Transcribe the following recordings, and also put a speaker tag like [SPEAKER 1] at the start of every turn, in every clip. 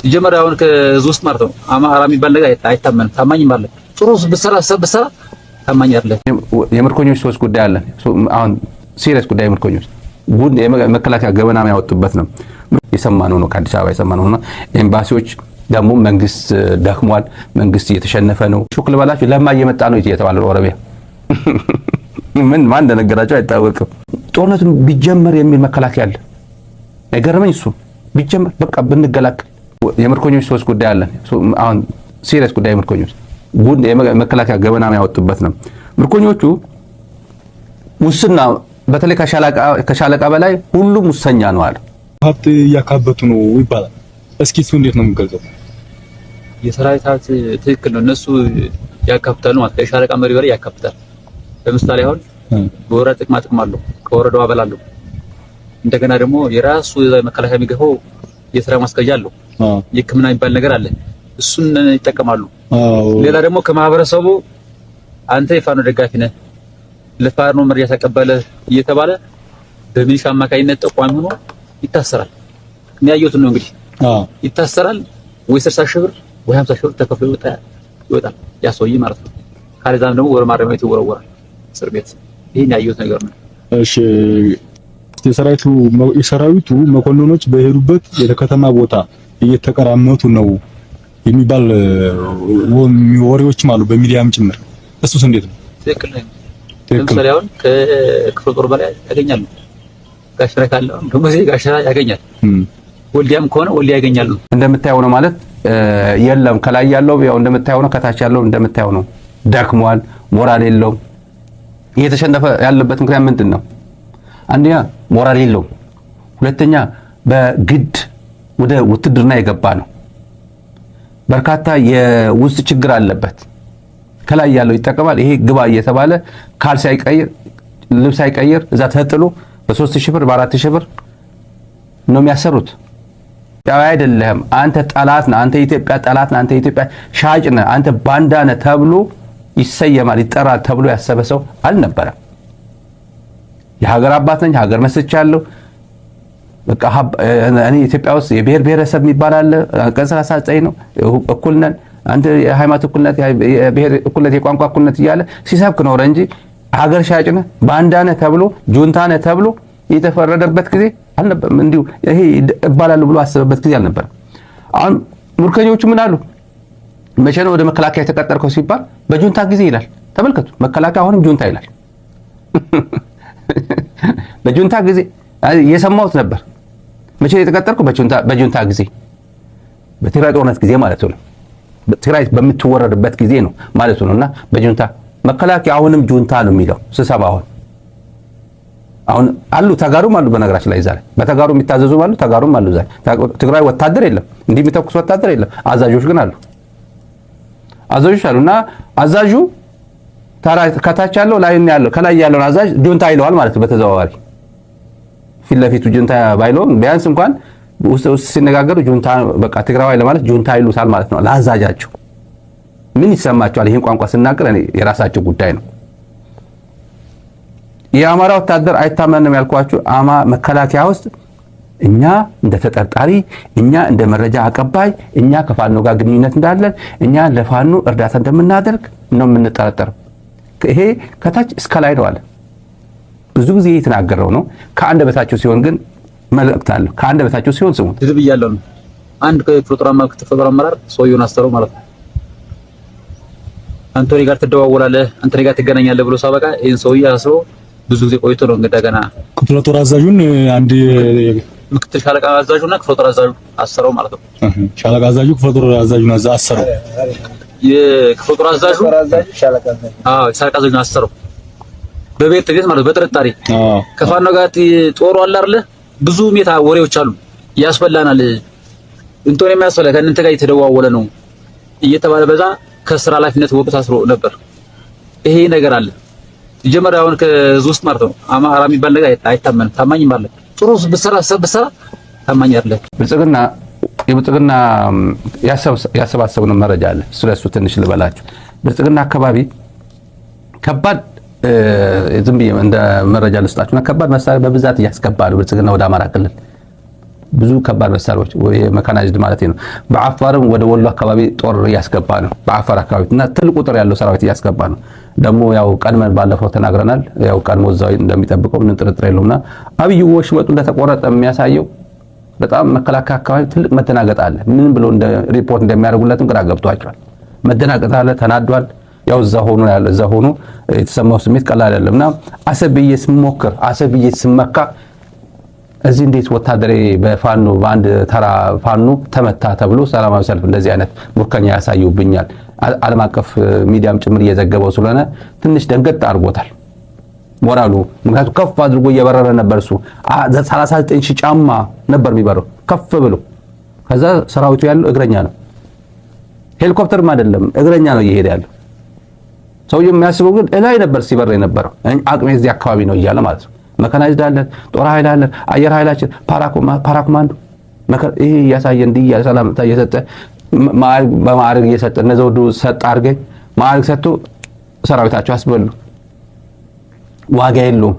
[SPEAKER 1] ሲጀመር አሁን ከህዝብ ውስጥ ማለት ነው አማራ የሚባል ነገር አይታመንም። ታማኝም አለ ጥሩ ብሰራ ብሰራ ታማኝ አለ።
[SPEAKER 2] የምርኮኞች ሶስት ጉዳይ አለ። አሁን serious ጉዳይ የምርኮኞች ጉድ የመከላከያ ገበና ያወጡበት ነው። የሰማነው ነው፣ ከአዲስ አበባ የሰማነው ነው። ኤምባሲዎች ደግሞ መንግስት ደክሟል፣ መንግስት እየተሸነፈ ነው። ሹክ ልበላችሁ ለማ እየመጣ ነው እየተባለ ነው። ኦሮሚያ ምን ማን እንደነገራቸው አይታወቅም። ጦርነቱ ቢጀመር የሚል መከላከያ አለ። የገረመኝ እሱ ቢጀመር በቃ ብንገላከል። የምርኮኞች ሶስት ጉዳይ አለ። አሁን serious ጉዳይ የምርኮኞች ጉድ የመከላከያ ገበና ያወጡበት ነው። ምርኮኞቹ ሙስና በተለይ ከሻለቃ በላይ ሁሉም ሙሰኛ ነው አለ።
[SPEAKER 3] ሀብት እያካበቱ ነው ይባላል። እስኪ እሱ እንዴት ነው የምንገልጸው?
[SPEAKER 1] የሰራዊት ሀብት ትክክል ነው። እነሱ ያካብታሉ ማለት ከሻለቃ መሪ በላይ ያካብታል። ለምሳሌ አሁን በወረዳ ጥቅማ ጥቅም አለው፣ ከወረዳው አበል አለው። እንደገና ደግሞ የራሱ መከላከያ የሚገፋው የስራ ማስኬጃ አለው፣ የሕክምና የሚባል ነገር አለ። እሱን ይጠቀማሉ። ሌላ ደግሞ ከማህበረሰቡ አንተ የፋኖ ደጋፊ ነህ፣ ለፋኖ መረጃ ተቀበለ እየተባለ በሚሊሻ አማካኝነት ጠቋሚ ሆኖ ይታሰራል። የሚያየሁት ነው እንግዲህ ይታሰራል። ወይ 60 ሺህ ብር ወይ 50 ሺህ ብር ተከፍሎ ይወጣል ያ ሰውዬ ማለት ነው። ካለዛም ደግሞ ወደ ማረሚያ ቤት ይወረወራል፣ እስር ቤት። ይሄን ያየሁት ነገር ነው።
[SPEAKER 3] እሺ፣ የሰራዊቱ መኮንኖች በሄዱበት የከተማ ቦታ እየተቀራመቱ ነው የሚባል ወሬዎችም አሉ በሚዲያም ጭምር። እሱስ እንዴት ነው?
[SPEAKER 1] ትክክል ነው። ለምሳሌ አሁን ከክፍለ ጦር በላይ ያገኛሉ። ጋሸና ካለ ደግሞ እዚህ ጋሸና ያገኛል። ወልዲያም ከሆነ ወልዲያ ያገኛሉ።
[SPEAKER 2] እንደምታየው ነው ማለት የለም። ከላይ ያለው ያው እንደምታየው ነው፣ ከታች ያለው እንደምታየው ነው። ደክሟል፣ ሞራል የለውም። እየተሸነፈ ያለበት ምክንያት ምንድን ነው? አንደኛ ሞራል የለውም። ሁለተኛ በግድ ወደ ውትድርና የገባ ነው። በርካታ የውስጥ ችግር አለበት። ከላይ ያለው ይጠቀማል። ይሄ ግባ እየተባለ ካልሲ አይቀይር፣ ልብስ አይቀይር፣ እዛ ተጥሎ በ3000 ብር በ4000 ብር ነው የሚያሰሩት። ያው አይደለህም አንተ ጠላት ነህ፣ አንተ የኢትዮጵያ ጠላት ነህ፣ አንተ የኢትዮጵያ ሻጭ ነህ፣ አንተ ባንዳ ነህ ተብሎ ይሰየማል፣ ይጠራል ተብሎ ያሰበ ሰው አልነበረም። የሀገር አባት ነኝ፣ ሀገር መስርቻለሁ፣ በቃ እኔ ኢትዮጵያ ውስጥ የብሔር ብሔረሰብ የሚባል አለ፣ ቀን 39 ነው፣ እኩል ነን፣ አንተ የሃይማኖት እኩልነት፣ የብሔር እኩልነት፣ የቋንቋ እኩልነት እያለ ሲሰብክ ኖረ እንጂ ሀገር ሻጭ ነህ፣ ባንዳ ነህ ተብሎ ጁንታ ነህ ተብሎ የተፈረደበት ጊዜ አልነበረም። እንዲሁ ይሄ እባላለሁ ብሎ አሰበበት ጊዜ አልነበረም። አሁን ምርኮኞቹ ምን አሉ? መቼ ነው ወደ መከላከያ የተቀጠርከው ሲባል በጁንታ ጊዜ ይላል። ተመልከቱ፣ መከላከያ አሁንም ጁንታ ይላል። በጁንታ ጊዜ የሰማሁት ነበር። መቼ ነው የተቀጠርከው? በጁንታ ጊዜ፣ በትግራይ ጦርነት ጊዜ ማለት ነው። ትግራይ በምትወረድበት ጊዜ ነው ማለት ነው። እና በጁንታ መከላከያ አሁንም ጁንታ ነው የሚለው ስሰማ አሁን አሁን አሉ ተጋሩም አሉ። በነገራችን ላይ ዛሬ በተጋሩ የሚታዘዙም አሉ፣ ተጋሩም አሉ። ዛሬ ትግራይ ወታደር የለም፣ እንዲህ የሚተኩስ ወታደር የለም። አዛዦች ግን አሉ፣ አዛዦች አሉ። እና አዛዡ ከታች ያለው ላይ ያለው ከላይ ያለውን አዛዥ ጁንታ ይለዋል ማለት ነው። በተዘዋዋሪ ፊት ለፊቱ ጁንታ ባይለውም ቢያንስ እንኳን ውስጥ ውስጥ ሲነጋገሩ ጁንታ በቃ ትግራዋይ ለማለት ጁንታ ይሉታል ማለት ነው። ለአዛዣቸው ምን ይሰማቸዋል? ይህን ቋንቋ ስናገር እኔ የራሳቸው ጉዳይ ነው። የአማራ ወታደር አይታመንም ያልኳችሁ አማ መከላከያ ውስጥ እኛ እንደ ተጠርጣሪ፣ እኛ እንደ መረጃ አቀባይ፣ እኛ ከፋኖ ጋር ግንኙነት እንዳለን፣ እኛ ለፋኖ እርዳታ እንደምናደርግ ነው የምንጠረጠረው። ይሄ ከታች እስከ ላይ ነው አለ። ብዙ ጊዜ የተናገረው ነው። ከአንደበታቸው ሲሆን ግን መልእክት አለው። ከአንደበታቸው ሲሆን ስሙት።
[SPEAKER 1] ድብ እያለው ነው። አንድ ክፍለ ጦር አመራር ሰውየውን አሰረው ማለት ነው። አንቶኒ ጋር ትደዋወላለህ፣ አንቶኒ ጋር ትገናኛለህ ብሎ ሳበቃ ይሄን ሰውዬ አስሮ ብዙ ጊዜ ቆይቶ ነው እንደገና
[SPEAKER 3] ክፍለ ጦር አዛዡን አንድ
[SPEAKER 1] ምክትል ሻለቃ አዛዡና ክፍለ ጦር አዛዡ አሰረው ማለት ነው።
[SPEAKER 3] ሻለቃ አዛዡ ክፍለ ጦር አዛዡን አሰረው።
[SPEAKER 1] የክፍለ ጦር አዛዡ አዎ ሻለቃ አዛዡን አሰረው። በቤት ቤት ማለት በጥርጣሬ ከፋኖ ጋር ጦሩ አለ አይደለ? ብዙ ሜታ ወሬዎች አሉ። ያስበላናል፣ እንቶን የሚያስበላ ከእናንተ ጋር እየተደዋወለ ነው እየተባለ በዛ ከስራ ኃላፊነት ወቅት ታስሮ ነበር። ይሄ ነገር አለ። ጀመር አሁን ከህዝብ ውስጥ ማለት ነው አማራ የሚባል ነገር አይታመንም። ታማኝም አለ ጥሩ ብሰራ ብሰራ ታማኝ አይደለም።
[SPEAKER 2] ብልጽግና የብልጽግና ያሰባሰብነው መረጃ አለ። ስለሱ ትንሽ ልበላችሁ። ብልጽግና አካባቢ ከባድ ዝም ብዬ እንደ መረጃ ልስጣችሁና ከባድ መሳሪያ በብዛት እያስገባ ነው ብልጽግና ወደ አማራ ክልል። ብዙ ከባድ መሳሪያዎች mechanized ማለት ነው። በአፋርም ወደ ወሎ አካባቢ ጦር እያስገባ ነው። በአፋር አካባቢ እና ትልቅ ቁጥር ያለው ሰራዊት እያስገባ ነው። ደግሞ ያው ቀድመን ባለፈው ተናግረናል። ያው ቀድሞ እዛው እንደሚጠብቀው ምንም ጥርጥር የለውምና አብይ ወሽመጡ እንደተቆረጠ የሚያሳየው በጣም መከላከያ አካባቢ ትልቅ መደናገጥ አለ። ምን ብሎ እንደ ሪፖርት እንደሚያደርጉለትም ግራ ገብቷቸዋል። መደናገጥ አለ። ተናዷል። ያው እዛ ሆኖ ያለ እዛ ሆኖ የተሰማው ስሜት ቀላል አይደለምና አሰብዬ ስሞክር አሰብዬ ስመካ እዚህ እንዴት ወታደሬ በፋኖ በአንድ ተራ ፋኖ ተመታ ተብሎ ሰላማዊ ሰልፍ እንደዚህ አይነት ምርኮኛ ያሳዩብኛል። ዓለም አቀፍ ሚዲያም ጭምር እየዘገበው ስለሆነ ትንሽ ደንገጥ አድርጎታል ሞራሉ። ምክንያቱም ከፍ አድርጎ እየበረረ ነበር እሱ 39 ሺህ ጫማ ነበር የሚበረው ከፍ ብሎ። ከዛ ሰራዊቱ ያለው እግረኛ ነው፣ ሄሊኮፕተርም አይደለም እግረኛ ነው እየሄደ ያለው። ሰውየው የሚያስበው ግን እላይ ነበር ሲበር የነበረው አቅሜ እዚህ አካባቢ ነው እያለ ማለት ነው። mechanized አለን፣ ጦር ኃይል አለን፣ አየር ኃይላችን፣ ፓራኮማንዶ ይሄ እያሳየ እንዲህ እያለ ሰላምታ እየሰጠ በማዕረግ እየሰጠ እነ ዘውዱ ሰጥ አድርገኝ ማዕረግ ሰጥቶ ሰራዊታቸው አስበሉ። ዋጋ የለውም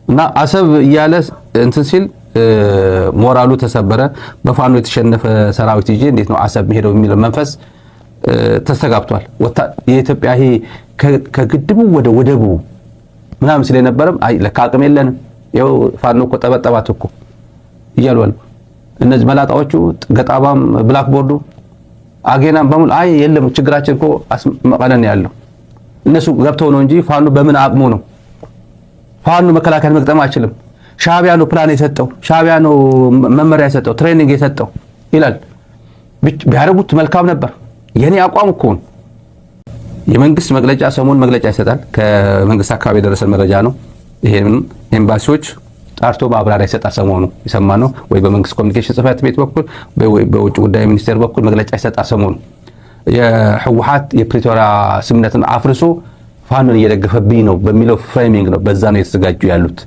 [SPEAKER 2] እና አሰብ እያለ እንትን ሲል ሞራሉ ተሰበረ። በፋኖ የተሸነፈ ሰራዊት ይዤ እንዴት ነው አሰብ መሄደው የሚለው መንፈስ ተስተጋብቷል። የኢትዮጵያ ይሄ ከግድቡ ወደ ወደቡ ምናምን ሲል የነበረም አይ ለካ አቅም የለንም ይኸው ፋኖ እኮ ጠበጠባት እኮ እያሉ አሉ። እነዚህ መላጣዎቹ ገጣባም blackboard ኡ አጌናም በሙሉ አይ የለም ችግራችን እኮ መቀለ ነው ያለው። እነሱ ገብተው ነው እንጂ ፋኖ በምን አቅሙ ነው? ፋኖ መከላከያ መግጠም አይችልም። ሻዕቢያ ነው ፕላን የሰጠው፣ ሻዕቢያ ነው መመሪያ የሰጠው፣ training የሰጠው ይላል። ቢያደርጉት መልካም ነበር። የኔ አቋም እኮ ነው። የመንግስት መግለጫ ሰሞን መግለጫ ይሰጣል። ከመንግስት አካባቢ የደረሰ መረጃ ነው። ይሄን ኤምባሲዎች ጠርቶ ማብራሪያ ይሰጣል። ሰሞኑ የሰማነው ወይ በመንግስት ኮሚኒኬሽን ጽሕፈት ቤት በኩል ወይ በውጭ ጉዳይ ሚኒስቴር በኩል መግለጫ ይሰጣል። ሰሞኑ የህወሓት የፕሪቶሪያ ስምምነትን አፍርሶ ፋኖን እየደገፈብኝ ነው በሚለው framing ነው። በዛ ነው የተዘጋጁ ያሉት።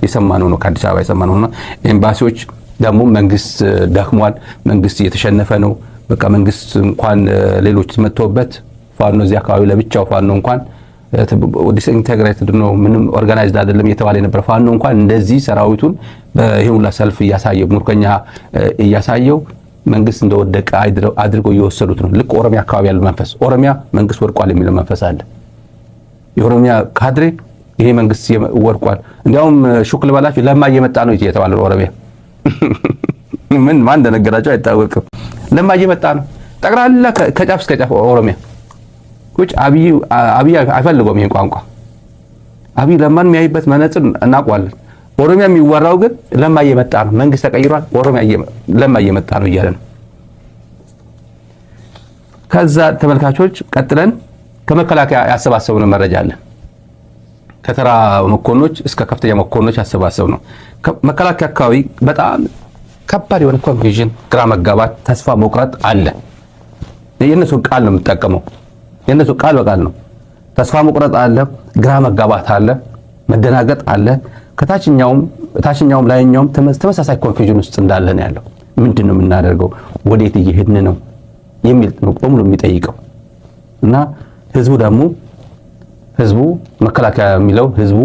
[SPEAKER 2] የሰማነው ነው፣ ከአዲስ አበባ የሰማነው ነው። ኤምባሲዎች ደግሞ መንግስት ደክሟል፣ መንግስት እየተሸነፈ ነው፣ በቃ መንግስት እንኳን ሌሎች መጥተውበት ፋኖ እዚህ አካባቢ ለብቻው ፋኖ እንኳን disintegrated ነው፣ ምንም organized አይደለም እየተባለ የነበረ ፋኖ እንኳን እንደዚህ ሰራዊቱን ይሄን ሁላ ሰልፍ እያሳየው ምርኮኛ እያሳየው መንግስት እንደወደቀ አድርገው እየወሰዱት ነው። ልክ ኦሮሚያ አካባቢ ያለው መንፈስ ኦሮሚያ መንግስት ወድቋል የሚለው መንፈስ አለ። የኦሮሚያ ካድሬ ይሄ መንግስት ወድቋል፣ እንዲያውም ሹክ ልበላችሁ ለማ እየመጣ ነው እየተባለ ነው። ኦሮሚያ ምን ማን እንደነገራቸው አይታወቅም። ለማ እየመጣ ነው ጠቅላላ ከጫፍ እስከ ጫፍ ኦሮሚያ ቁጭ አብይ አብይ አይፈልገውም ይሄን ቋንቋ። አብይ ለማን የሚያይበት መነጽር እናውቀዋለን። ኦሮሚያ የሚወራው ግን ለማ እየመጣ ነው፣ መንግስት ተቀይሯል፣ ኦሮሚያ ለማ እየመጣ ነው እያለ ነው። ከዛ ተመልካቾች ቀጥለን ከመከላከያ ያሰባሰብነው መረጃ አለ። ከተራ መኮንኖች እስከ ከፍተኛ መኮንኖች ያሰባሰብነው መከላከያ አካባቢ በጣም ከባድ የሆነ confusion፣ ግራ መጋባት፣ ተስፋ መቁረጥ አለ። የእነሱ ቃል ነው የምጠቀመው። የእነሱ ቃል በቃል ነው። ተስፋ መቁረጥ አለ፣ ግራ መጋባት አለ፣ መደናገጥ አለ። ከታችኛውም ታችኛውም ላይኛውም ተመሳሳይ confusion ውስጥ እንዳለ ነው ያለው። ምንድን ነው የምናደርገው? ወዴት እየሄድን ነው የሚል ነው በሙሉ የሚጠይቀው። እና ህዝቡ ደግሞ ህዝቡ መከላከያ የሚለው ህዝቡ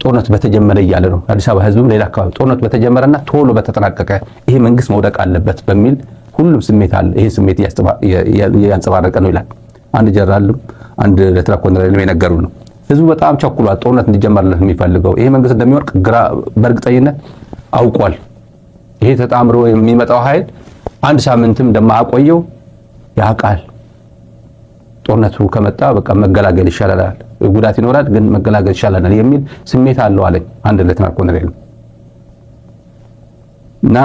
[SPEAKER 2] ጦርነት በተጀመረ እያለ ነው። አዲስ አበባ ህዝብም ሌላ አካባቢ ጦርነት በተጀመረና ቶሎ በተጠናቀቀ ይሄ መንግስት መውደቅ አለበት በሚል ሁሉም ስሜት አለ። ይሄ ስሜት እያንጸባረቀ ነው ይላል። አንድ ጀነራልም አንድ ሌተና ኮሎኔልም የነገሩ ነው። ህዝቡ በጣም ቸኩሏል። ጦርነት እንዲጀመርለት የሚፈልገው ይሄ መንግስት እንደሚወድቅ ግራ በእርግጠኝነት አውቋል። ይሄ ተጣምሮ የሚመጣው ኃይል አንድ ሳምንትም እንደማያቆየው ያውቃል። ጦርነቱ ከመጣ በቃ መገላገል ይሻላል፣ ጉዳት ይኖራል፣ ግን መገላገል ይሻላል የሚል ስሜት አለው አለኝ አንድ ሌተና ኮሎኔል። እና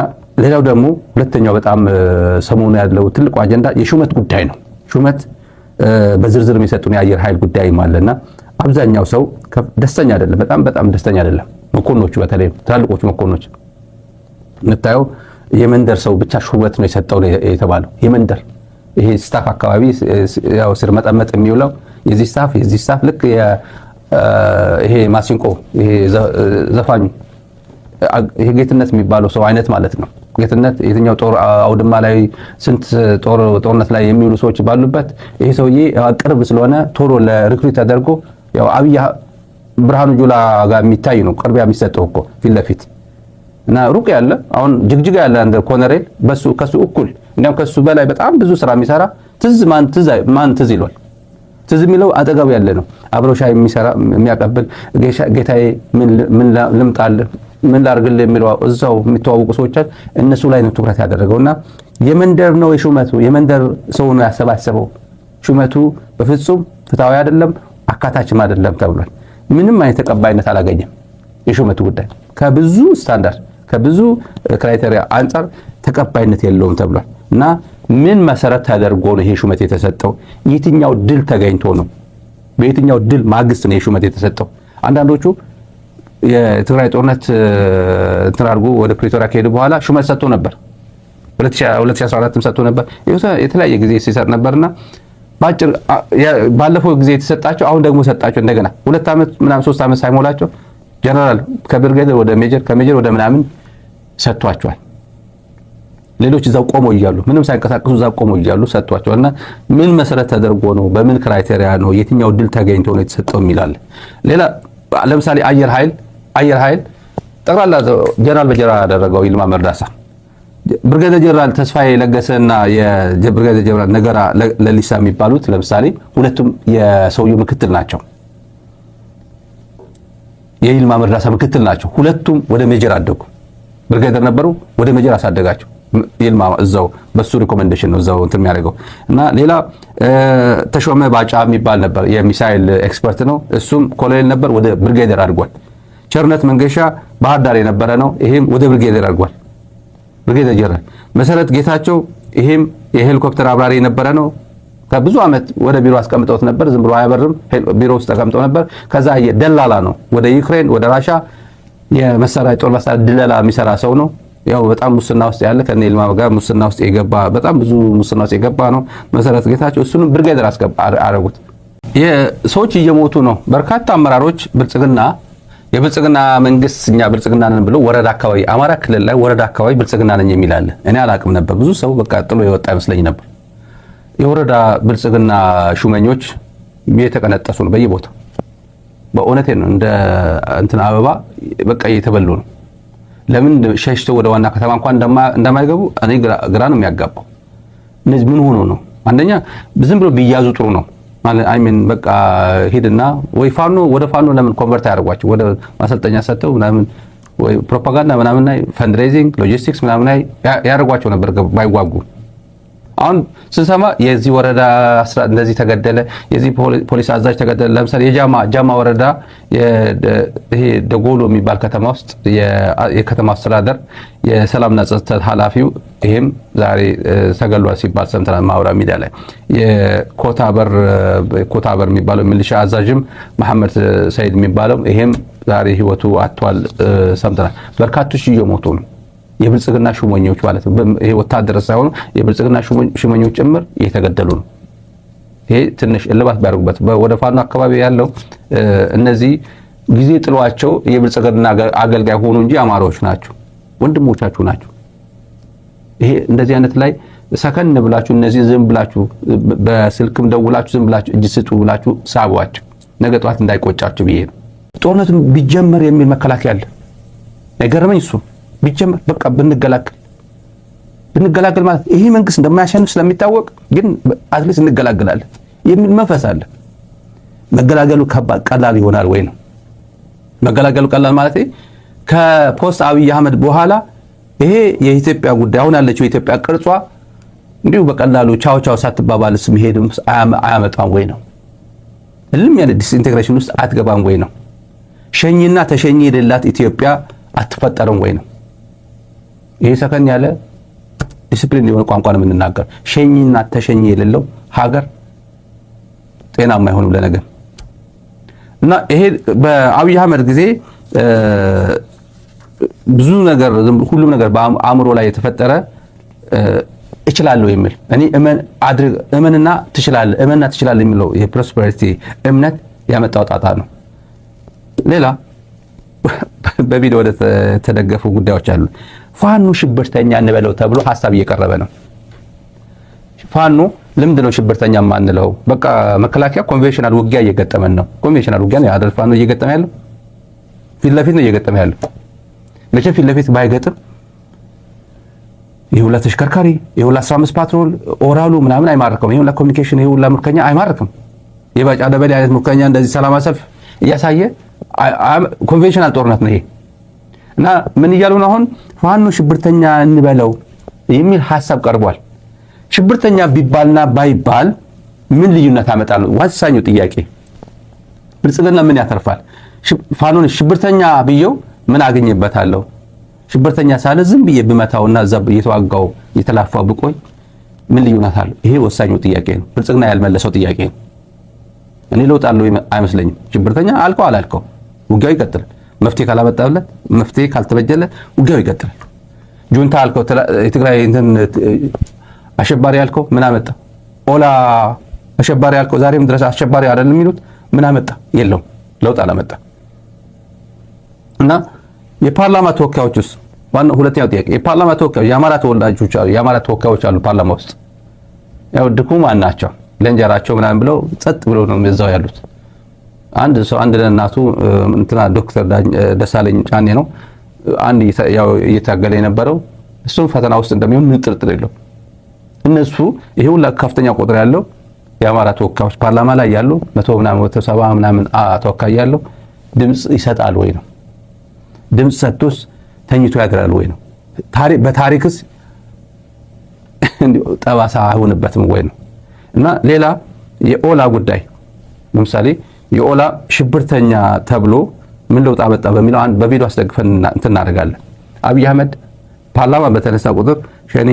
[SPEAKER 2] ሌላው ደግሞ ሁለተኛው በጣም ሰሞኑ ያለው ትልቁ አጀንዳ የሹመት ጉዳይ ነው። ሹመት በዝርዝር የሚሰጡን የአየር ኃይል ጉዳይም አለና አብዛኛው ሰው ደስተኛ አይደለም። በጣም በጣም ደስተኛ አይደለም። መኮንኖቹ በተለይ ትላልቆቹ መኮንኖች የምታየው የመንደር ሰው ብቻ ሹመት ነው የሰጠው የተባለው። የመንደር ይሄ staff አካባቢ ያው ስር መጠመጥ የሚውለው የዚህ staff የዚህ staff ልክ ይሄ ማሲንቆ ይሄ ዘፋኙ ይሄ ጌትነት የሚባለው ሰው አይነት ማለት ነው። ጌትነት የትኛው ጦር አውድማ ላይ ስንት ጦርነት ላይ የሚውሉ ሰዎች ባሉበት ይሄ ሰውዬ ቅርብ ስለሆነ ቶሎ ለ recruit ተደርጎ ያው አብይ ብርሃኑ ጁላ ጋር የሚታይ ነው። ቅርቢያ የሚሰጠው እኮ ፊት ለፊት እና ሩቅ ያለ፣ አሁን ጅግጅጋ ያለ አንድ ኮሎኔል በሱ ከሱ እኩል፣ እንዲያውም ከሱ በላይ በጣም ብዙ ስራ የሚሰራ ትዝ ማን ትዝ ይሏል? ትዝ የሚለው አጠገቡ ያለ ነው። አብሮ ሻይ የሚሰራ፣ የሚያቀብል፣ "ጌታዬ፣ ምን ልምጣልህ፣ ምን ላርግልህ" የሚለው እዛው የሚተዋወቁ ሰዎች እነሱ ላይ ነው ትኩረት ያደረገውና የመንደር ነው የሹመቱ፣ የመንደር ሰው ነው ያሰባሰበው። ሹመቱ በፍጹም ፍትሃዊ አይደለም፣ አካታችም አይደለም ተብሏል። ምንም አይነት ተቀባይነት አላገኘም። የሹመቱ ጉዳይ ከብዙ ስታንዳርድ፣ ከብዙ criteria አንጻር ተቀባይነት የለውም ተብሏል። እና ምን መሰረት ተደርጎ ነው ይሄ ሹመት የተሰጠው? የትኛው ድል ተገኝቶ ነው? በየትኛው ድል ማግስት ነው ይሄ ሹመት የተሰጠው? አንዳንዶቹ የትግራይ ጦርነት እንትን አድርጎ ወደ ፕሪቶሪያ ከሄዱ በኋላ ሹመት ሰጥቶ ነበር። 2014ም ሰጥቶ ነበር። የተለያየ ጊዜ ሲሰጥ ነበርና በአጭር ባለፈው ጊዜ የተሰጣቸው አሁን ደግሞ ሰጣቸው። እንደገና 2 ዓመት ምናምን 3 ዓመት ሳይሞላቸው ጀነራል ከብርጌደር ወደ ሜጀር፣ ከሜጀር ወደ ምናምን ሰጥቷቸዋል። ሌሎች እዛው ቆመው እያሉ፣ ምንም ሳይንቀሳቀሱ እዛው ቆመው እያሉ ሰጥቷቸዋል። እና ምን መሰረት ተደርጎ ነው? በምን criteria ነው? የትኛው ድል ተገኝቶ ነው የተሰጠው የሚላል። ሌላ ለምሳሌ አየር ኃይል ጠቅላላ ጀነራል በጀነራል ያደረገው ይልማ መርዳሳ፣ ብርጋዴር ጀነራል ተስፋዬ ለገሰና የብርጋዴር ጀነራል ነገራ ለሊሳ የሚባሉት ለምሳሌ ሁለቱም የሰውየው ምክትል ናቸው። የይልማ መርዳሳ ምክትል ናቸው። ሁለቱም ወደ ሜጀር አደጉ። ብርጋዴር ነበሩ፣ ወደ ሜጀር አሳደጋቸው። ይልማ እዛው በሱ recommendation ነው እዛው እንትን የሚያደርገው። እና ሌላ ተሾመ ባጫ የሚባል ነበር፣ የሚሳይል expert ነው። እሱም ኮሎኔል ነበር፣ ወደ ብርጋዴር አድጓል። ቸርነት መንገሻ ባህር ዳር የነበረ ነው። ይሄም ወደ ብርጋዴር አድጓል። ብርጋዴር ጀነራል መሰረት ጌታቸው፣ ይሄም የሄሊኮፕተር አብራሪ የነበረ ነው። ከብዙ ዓመት ወደ ቢሮ አስቀምጠውት ነበር። ዝም ብሎ አያበርም። ቢሮ ውስጥ ተቀምጠው ነበር። ከዛ ደላላ ነው። ወደ ዩክሬን፣ ወደ ራሻ የመሳሪያ፣ የጦር መሳሪያ ድለላ የሚሰራ ሰው ነው። ያው በጣም ሙስና ውስጥ ያለ፣ ከነ ይልማ ጋር ሙስና ውስጥ የገባ፣ በጣም ብዙ ሙስና ውስጥ የገባ ነው መሰረት ጌታቸው። እሱንም ብርጋዴር አደረጉት። ሰዎች እየሞቱ ነው። በርካታ አመራሮች ብልጽግና፣ የብልጽግና መንግስት፣ እኛ ብልጽግና ነን ብሎ ወረዳ አካባቢ፣ አማራ ክልል ላይ ወረዳ አካባቢ ብልጽግና ነኝ የሚል አለ። እኔ አላቅም ነበር። ብዙ ሰው በቃ ጥሎ የወጣ ይመስለኝ ነበር። የወረዳ ብልጽግና ሹመኞች እየተቀነጠሱ ነው በየቦታው። በእውነቴ ነው። እንደ እንትን አበባ በቃ እየተበሉ ነው። ለምን ሸሽተው ወደ ዋና ከተማ እንኳን እንደማይገቡ እኔ ግራ ነው የሚያጋባው። እነዚህ ምን ሆኖ ነው? አንደኛ ዝም ብሎ ቢያዙ ጥሩ ነው። ማለት I mean በቃ ሂድና ወይ ፋኖ፣ ወደ ፋኖ ለምን convert አያደርጓቸው? ወደ ማሰልጠኛ ሰጥተው ምናምን ወይ ፕሮፓጋንዳ ምናምን ላይ፣ fundraising፣ logistics ምናምን ላይ ያደርጓቸው ነበር ባይዋጉ። አሁን ስንሰማ የዚህ ወረዳ እንደዚህ ተገደለ፣ የዚህ ፖሊስ አዛዥ ተገደለ። ለምሳሌ የጃማ ወረዳ ይሄ ደጎሎ የሚባል ከተማ ውስጥ የከተማ አስተዳደር የሰላምና ጸጥታ ኃላፊው ይሄም ዛሬ ተገሏል ሲባል ሰምተናል ማህበራዊ ሚዲያ ላይ። የኮታበር ኮታበር የሚባለው ሚሊሻ አዛዥም መሐመድ ሰይድ የሚባለው ይሄም ዛሬ ህይወቱ አጥቷል ሰምተናል። በርካቶች እየሞቱ ነው። የብልጽግና ሹመኞች ማለት ነው። ይሄ ወታደር ሳይሆኑ የብልጽግና ሹመኞች ጭምር እየተገደሉ ነው። ይሄ ትንሽ እልባት ቢያደርጉበት። ወደ ፋኖ አካባቢ ያለው እነዚህ ጊዜ ጥሏቸው የብልጽግና አገልጋይ ሆኑ እንጂ አማራዎች ናቸው፣ ወንድሞቻችሁ ናቸው። ይሄ እንደዚህ አይነት ላይ ሰከን ብላችሁ እነዚህ ዝም ብላችሁ በስልክም ደውላችሁ ዝም ብላችሁ እጅ ስጡ ብላችሁ ሳቧቸው፣ ነገ ጠዋት እንዳይቆጫችሁ ብዬ ነው። ጦርነቱ ቢጀመር የሚል መከላከያ አለ። የገረመኝ እሱ ቢጀመር በቃ ብንገላገል ማለት ይሄ መንግስት እንደማያሸንፍ ስለሚታወቅ ግን at least እንገላገላለን የሚል መንፈስ አለ። መገላገሉ ከባድ ቀላል ይሆናል ወይ ነው። መገላገሉ ቀላል ማለት ከ post አብይ አህመድ በኋላ ይሄ የኢትዮጵያ ጉዳይ፣ አሁን ያለችው የኢትዮጵያ ቅርጿ እንዲሁ በቀላሉ ቻው ቻው ሳትባባልስ መሄድም አያመጣም ወይ ነው። እልም ያለ disintegration ውስጥ አትገባም ወይ ነው። ሸኝና ተሸኚ የሌላት ኢትዮጵያ አትፈጠርም ወይ ነው። ይሄ ሰከን ያለ ዲሲፕሊን የሆነ ቋንቋ ነው የምንናገር። ሸኝና ተሸኚ የሌለው ሀገር ጤናማ አይሆንም ለነገ። እና ይሄ በአብይ አህመድ ጊዜ ብዙ ነገር፣ ሁሉም ነገር በአእምሮ ላይ የተፈጠረ እችላለሁ የሚል፣ እኔ እመን አድርግ፣ እመንና ትችላለህ፣ እመንና ትችላለህ የሚለው የ prosperity እምነት ያመጣው ጣጣ ነው። ሌላ በቪዲዮ ወደ ተደገፉ ጉዳዮች አሉ። ፋኖ ሽብርተኛ እንበለው ተብሎ ሀሳብ እየቀረበ ነው። ፋኖ ለምንድን ነው ሽብርተኛ የማንለው? በቃ መከላከያ conventional ውጊያ እየገጠመን ነው። Conventional ውጊያ ነው አይደል? ፋኖ እየገጠመ ያለው ፊት ለፊት ነው እየገጠመ ያለው። መቼም ፊት ለፊት ባይገጥም ይሄ ሁላ ተሽከርካሪ፣ ይሄ ሁላ 15 ፓትሮል ኦራሉ ምናምን አይማርከውም። ይሄ ሁላ communication፣ ይሄ ሁላ ምርኮኛ አይማርክም። የባጫ ደበሌ አይነት ምርኮኛ እንደዚህ ሰላማዊ ሰልፍ እያሳየ conventional ጦርነት ነው ይሄ። እና ምን እያሉ ነው አሁን? ፋኖ ሽብርተኛ እንበለው የሚል ሐሳብ ቀርቧል። ሽብርተኛ ቢባልና ባይባል ምን ልዩነት አመጣል? ወሳኙ ጥያቄ። ብልጽግና ምን ያተርፋል? ፋኖን ሽብርተኛ ብየው ምን አገኝበታለሁ? ሽብርተኛ ሳለ ዝም ብዬ ብመታውና እዛ እየተዋጋው እየተላፋው ብቆይ ምን ልዩነት አለው? ይሄ ወሳኙ ጥያቄ ነው። ብልጽግና ያልመለሰው ጥያቄ ነው። እኔ ለውጥ አለው አይመስለኝም። ሽብርተኛ አልከው አላልከው ውጊያው ይቀጥላል። መፍትሄ ካላመጣለት፣ መፍትሄ ካልተበጀለት ውጊያው ይቀጥላል። ጁንታ አልከው፣ የትግራይ እንትን አሸባሪ አልከው ምን አመጣ? ኦላ አሸባሪ አልከው፣ ዛሬም ድረስ አሸባሪ አይደለም የሚሉት ምን አመጣ? የለውም፣ ለውጥ አላመጣ። እና የፓርላማ ተወካዮች ውስጥ ዋናው ሁለተኛው ጥያቄ የፓርላማ ተወካዮች የአማራ ተወላጆች አሉ፣ የአማራ ተወካዮች አሉ ፓርላማ ውስጥ፣ ያው ድኩማን ናቸው፣ ለእንጀራቸው ምናምን ብለው ጸጥ ብለው ነው እዛው ያሉት። አንድ ሰው አንድ ለእናቱ እንትና ዶክተር ደሳለኝ ጫኔ ነው አንድ ያው እየታገለ የነበረው፣ እሱም ፈተና ውስጥ እንደሚሆን ምን ጥርጥር የለውም። እነሱ ይሄ ሁላ ከፍተኛ ቁጥር ያለው የአማራ ተወካዮች ፓርላማ ላይ ያሉ 100 ምናምን 170 ምናምን ተወካይ ያለው ድምጽ ይሰጣል ወይ ነው? ድምጽ ሰጥቶስ ተኝቶ ያድራል ወይ ነው? በታሪክስ ጠባሳ አይሆንበትም ወይ ነው? እና ሌላ የኦላ ጉዳይ፣ ለምሳሌ የኦላ ሽብርተኛ ተብሎ ምን ለውጥ አመጣ በሚለው አንድ በቪዲዮ አስደግፈን እንትን እናደርጋለን። አብይ አህመድ ፓርላማ በተነሳ ቁጥር ሸኔ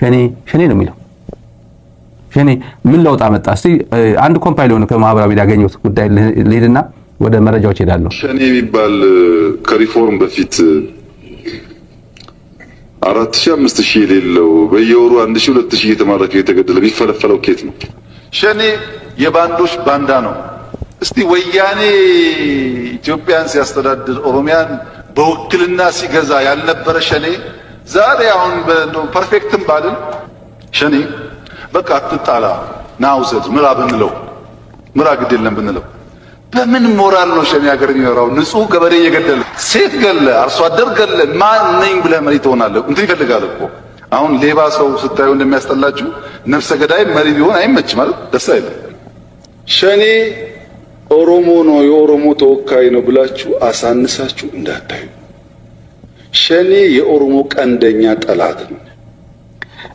[SPEAKER 2] ሸኔ ሸኔ ነው የሚለው። ሸኔ ምን ለውጥ አመጣ? እስቲ አንድ compile የሆነ ከማህበራዊ ሚዲያ ያገኘሁት ጉዳይ ልሂድና ወደ መረጃዎች ሄዳለሁ።
[SPEAKER 4] ሸኔ የሚባል ከሪፎርም በፊት 4000 5000 የሌለው በየወሩ 1000 2000 እየተማረከ እየተገደለ የሚፈለፈለው ኬት ነው? ሸኔ የባንዶች ባንዳ ነው። እስቲ ወያኔ ኢትዮጵያን ሲያስተዳድር ኦሮሚያን በውክልና ሲገዛ ያልነበረ ሸኔ ዛሬ አሁን perfect ም ባልን ሸኔ በቃ አትጣላ ና ውሰድ ምራ ብንለው፣ ምራ ግድ የለም ብንለው በምን ሞራል ነው ሸኔ ሀገር የሚመራው? ንጹህ ገበሬ እየገደለ፣ ሴት ገለ፣ አርሶ አደር ገለ፣ ማን ነኝ ብለህ መሪ ትሆናለህ? እንትን ይፈልጋል እኮ። አሁን ሌባ ሰው ስታዩ እንደሚያስጠላችሁ ነፍሰ ገዳይ መሪ ቢሆን አይመች ማለት ደስ አይልም። ሸኔ ኦሮሞ ነው፣ የኦሮሞ ተወካይ ነው ብላችሁ አሳንሳችሁ እንዳታዩ። ሸኔ የኦሮሞ ቀንደኛ ጠላት ነው።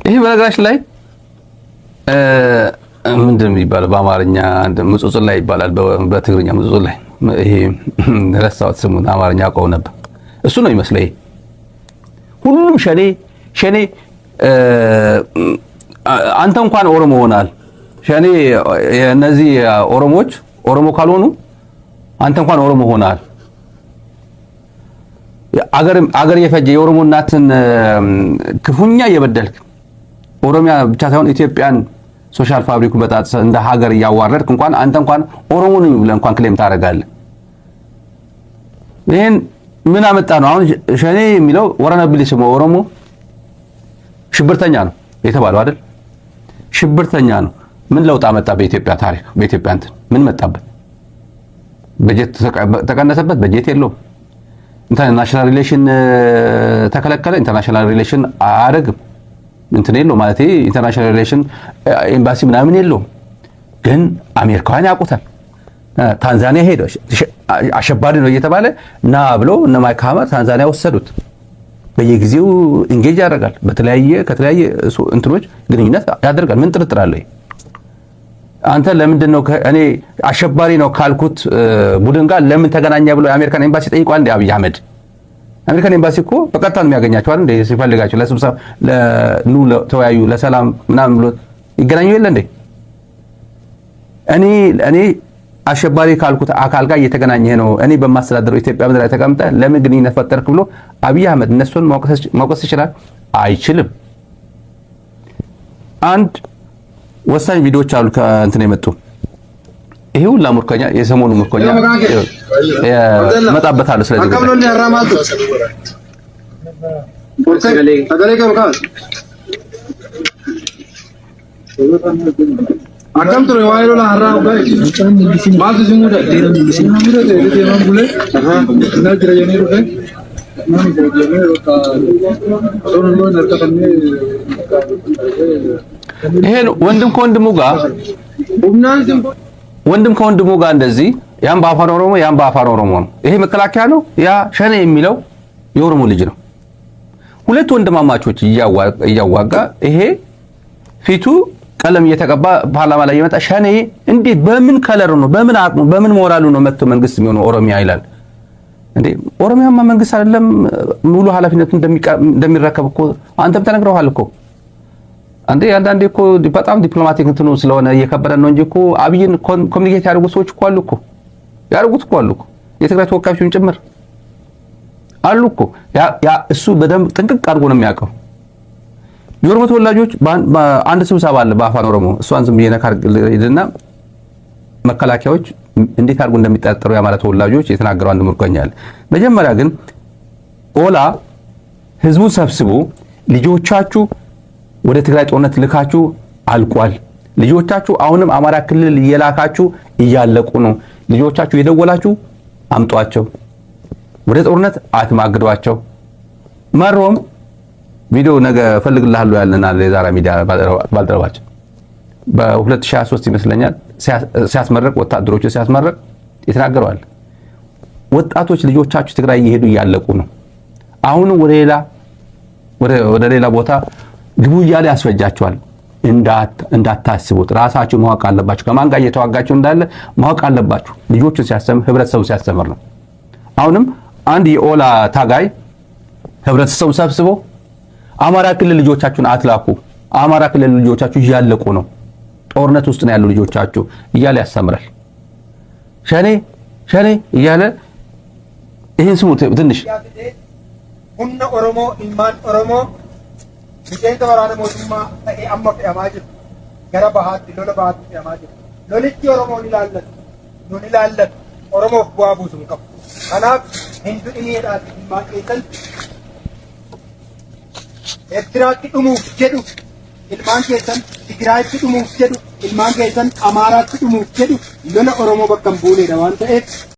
[SPEAKER 2] ይሄ በነገራችን ላይ ምንድን ነው የሚባለው በአማርኛ? ምጹጽ ላይ ይባላል፣ በትግርኛ ምጹጽ ላይ። ይሄ ረሳሁት ስሙን፣ አማርኛ አውቀው ነበር። እሱ ነው ይመስለው። ይሄ ሁሉም ሸኔ ሸኔ፣ አንተ እንኳን ኦሮሞ ሆናል። ሸኔ እነዚህ ኦሮሞዎች ኦሮሞ ካልሆኑ አንተ እንኳን ኦሮሞ ሆናል። አገር አገር የፈጀ፣ የኦሮሞ እናትን ክፉኛ እየበደልክ፣ ኦሮሚያ ብቻ ሳይሆን ኢትዮጵያን social fabric ኡ በጣጥሰህ እንደ ሀገር እያዋረድክ እንኳን አንተ እንኳን ኦሮሞ ነኝ ብለህ እንኳን claim ታደርጋለህ። ይሄን ምን አመጣ ነው? አሁን ሸኔ የሚለው ወረና ቢሊስሞ ኦሮሞ ሽብርተኛ ነው የተባለው አይደል? ሽብርተኛ ነው። ምን ለውጥ አመጣ? በኢትዮጵያ ታሪክ በኢትዮጵያ እንትን ምን መጣበት? በጀት ተቀነሰበት፣ በጀት የለውም። International relation ተከለከለ። International relation አያደርግም። እንትን የለውም ማለት international relation ኤምባሲ ምናምን የለውም። ግን አሜሪካውያን ያውቁታል። ታንዛኒያ ሄደ፣ አሸባሪ ነው እየተባለ ና ብሎ እነ ማይክ ሀመር ታንዛኒያ ወሰዱት። በየጊዜው engage ያደርጋል። ከተለያየ እንትኖች ግንኙነት ያደርጋል። ምን ጥርጥር አለ? አንተ ለምንድን ነው እኔ አሸባሪ ነው ካልኩት ቡድን ጋር ለምን ተገናኘ ብሎ የአሜሪካን ኤምባሲ ጠይቋል እንዴ አብይ አህመድ? አሜሪካን ኤምባሲ እኮ በቀጥታ ነው የሚያገኛቸው አይደል እንዴ? ሲፈልጋቸው ለስብሰባ ኑ ተወያዩ ለሰላም ምናምን ብሎ ይገናኙ የለ እንዴ? እኔ አሸባሪ ካልኩት አካል ጋር እየተገናኘ ነው፣ እኔ በማስተዳደረው ኢትዮጵያ ምድር ላይ ተቀምጠህ ለምን ግንኙነት ፈጠርክ ብሎ አብይ አህመድ እነሱን መውቀስ ይችላል? አይችልም። አንድ ወሳኝ ቪዲዮዎች አሉ ከእንትን የመጡ። ይሄ ሁላ ምርኮኛ፣ የሰሞኑ ምርኮኛ እመጣበታለሁ። ስለዚህ
[SPEAKER 5] Akkam ture waa'ee lola har'aa maaltu si mudate? Deemaa bulee naa jira jedhanii dhufe. Namni booji'amee bakka osoo hin harkatannee.
[SPEAKER 2] ይሄን ወንድም ከወንድሙ ጋር እንደዚህ ያም በአፋን ኦሮሞ ያም በአፋን ኦሮሞ ነው። ይሄ መከላከያ ነው፣ ያ ሸኔ የሚለው የኦሮሞ ልጅ ነው። ሁለት ወንድማማቾች እያዋጋ ይሄ ፊቱ ቀለም እየተቀባ ፓርላማ ላይ የመጣ ሸኔ እንዴት በምን color ነው፣ በምን አቅሙ፣ በምን ሞራሉ ነው መጥቶ መንግስት የሚሆነው ኦሮሚያ ይላል እንዴ? ኦሮሚያማ መንግስት አይደለም፣ ሙሉ ኃላፊነቱን እንደሚረከብ እኮ አንተም ተነግረዋል እኮ። አንዴ አንዳንዴ እኮ በጣም diplomatic እንትኑ ስለሆነ እየከበደን ነው እንጂ እኮ አብይን communicate ያደርጉ ሰዎች እኮ አሉ እኮ፣ ያደርጉት እኮ አሉ እኮ፣ የትግራይ ተወካዮችን ጭምር አሉ እኮ። ያ እሱ በደንብ ጥንቅቅ አድርጎ ነው የሚያውቀው። የኦሮሞ ተወላጆች አንድ ስብሰባ አለ በአፋን ኦሮሞ። እሷን ዝም ብዬ ነካ ሂድና መከላከያዎች እንዴት አድርጎ እንደሚጠረጠሩ የአማራ ተወላጆች የተናገረው አንድ ምርኮኛ አለ። መጀመሪያ ግን ኦላ ህዝቡን ሰብስቦ ልጆቻችሁ ወደ ትግራይ ጦርነት ልካችሁ አልቋል። ልጆቻችሁ አሁንም አማራ ክልል እየላካችሁ እያለቁ ነው። ልጆቻችሁ የደወላችሁ አምጧቸው፣ ወደ ጦርነት አትማግዷቸው። መሮም ቪዲዮ ነገ እፈልግልሃለሁ ያለናል የዛራ ሚዲያ ባልደረባችን በ2023 ይመስለኛል ሲያስመረቅ፣ ወታደሮቹ ሲያስመረቅ የተናገረዋል። ወጣቶች ልጆቻችሁ ትግራይ እየሄዱ እያለቁ ነው። አሁንም ወደ ሌላ ቦታ ግቡ እያለ ያስፈጃቸዋል። እንዳታስቡት ራሳችሁ ማወቅ አለባችሁ። ከማን ጋር እየተዋጋችሁ እንዳለ ማወቅ አለባችሁ። ልጆቹን ሲያስተምር፣ ህብረተሰቡ ሲያስተምር ነው። አሁንም አንድ የኦላ ታጋይ ህብረተሰቡ ሰብስቦ አማራ ክልል ልጆቻችሁን አትላኩ፣ አማራ ክልል ልጆቻችሁ እያለቁ ነው፣ ጦርነት ውስጥ ነው ያሉ ልጆቻችሁ እያለ ያስተምራል። ሸኔ ሸኔ እያለ ይህን ስሙ ትንሽ።
[SPEAKER 6] Humna Oromoo, ilmaan Oromoo miseensa waraana mootummaa ta'ee amma fe'amaa jiru. Gara bahaatti, lola bahaatti fe'amaa jiru. Lolichi Oromoon ilaallatu, nun ilaallatu, Oromoof bu'aa buusu hin qabu. Kanaaf hin du'iniidhaati ilmaan keessan Eertiraatti dhumuuf jedhu, ilmaan keessan Tigraayitti dhumuuf jedhu, ilmaan keessan Amaaraatti dhumuuf jedhu, lola Oromoo bakka hin buunedha waan ta'eef.